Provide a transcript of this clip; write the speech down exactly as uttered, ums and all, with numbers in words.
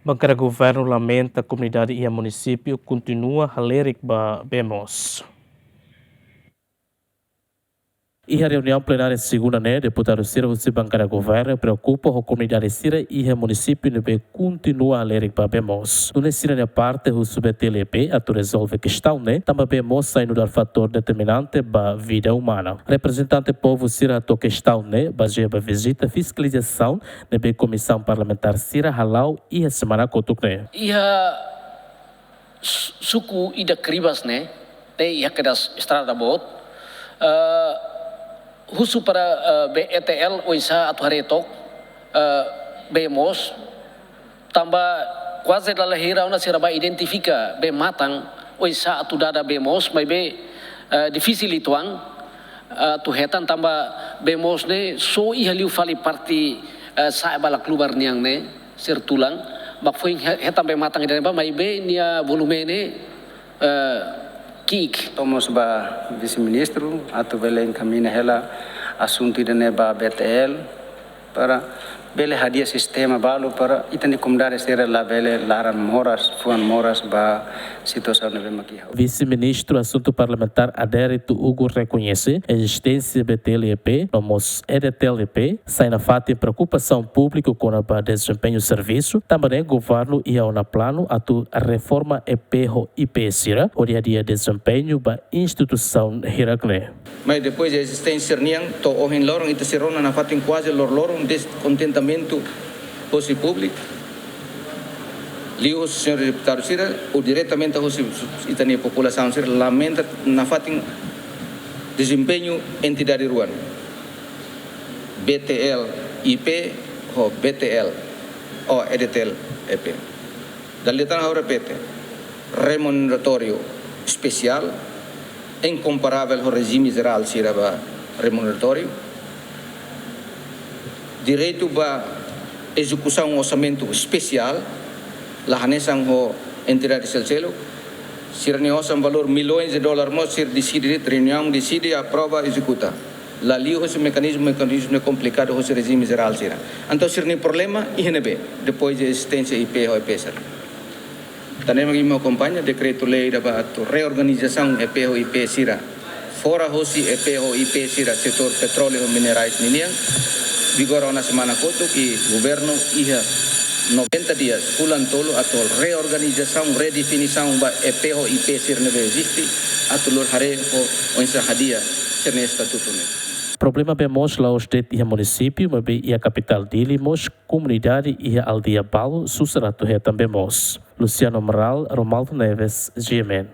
Bankada governu lamenta komunidade iha munisípiu kontinua halerik ba bee moos. Iha reuniaun plenária segunda ne'e, deputadu sira husi bankada governu preokupa ho komunidade sira iha munisípiu ne'ebé kontinua halerik ba bee moos. Nune'e sira-nia parte husu B T L E P atu rezolve kestaun ne'e, tanba bee moos sai nu'udar fatór determinante ba vida umana. Reprezentante povu sira hato'o kestaun ne'e bazeia ba vizita fiskalizasaun ne'ebé komisaun parlamentár sira hala'o iha semana kotuk ne'e. Iha su-, suku ida Cribas ne'e, ne'e iha kedas estrada boot, eh, husu para, eh, B T L oinsá atu haree took, eh, bee moos, tanba kuaze dala hira ona sira bá identifika bee matan, oinsá atu dada bee moos, maibé, eh, difisil uitoan, eh, atu hetan tanba bee moos ne'e só iha liu fali parte, eh, sa'e balak lubar nian ne'e, sira tulan, bá foin he-, hetan bee matan ida-ne'ebá, maibé nia volume ne'e, eh, ki'ik. To'o mós ba vise-ministru, atu bele enkamiña hela asuntu ida-ne'e ba B T L, para bele hadi'a sistema balu para ita-nia komunidade sira labele laran moras, fuan moras ba situasaun ne'ebé mak iha. Vise-Ministru Asuntu Parlamentár Adérito Hugo rekoñese ezisténsia B T L E P, no mós E D T L E P, sai nafatin preokupasaun públiku kona-ba dezempeñu servisu, tanba ne'e governu iha ona planu atu reforma E P ho I P sira, hodi hadi'a dezempeñu ba instituisaun hirak ne'e. Mas depois de ezisténsia nian, to'o ohin loron ita sira rona nafatin kuaze loroloron deskontentamentu hosi públiku. Liuhosi señór deputadu sira, ou diretamente hosi ita-nia populasaun sira, lamenta nafatin dezempeñu entidade rua ne'e, B T L I P ho B T L, ou E D T L E P. Dala ida tan ha'u repete, remuneratóriu espesiál, inkomparável ho rejime jerál sira ba remuneratóriu. Direitu ba ezekusaun orsamentu espesiál, la hanesan ho entidade seluk-seluk. Sira-nia osan valór milhões de dólar mós, sira deside, reuniaun deside, aprova, ezekuta. La liuhosi mekanizmu, mekanizmu ne'e komplikadu hosi rejime jerál sira. Entaun sira-nia problema iha ne'ebé, depois de ezisténsia I P ho E P sira. Tan ne'e mak imi akompaña dekretu-lei ida ba atu reorganizasaun E P ho I P sira. Fora hosi E P ho I P sira setór petróleu ho minerais ninian, vigora ona semana kotuk i governu iha noventa dias, fulan tolu, atu reorganizasaun, redefinisaun ba E P ho I P sira ne'ebé eziste, atu lori haree ho oinsá hadi'a sira-nia estatutu ne'e. Problema bee moos la'ós de'it iha munisípiu, maibé iha kapitál Dili mós komunidade iha aldeia balu susar atu hetan bee moos. Luciano Amaral, Romualdo Neves, G M N.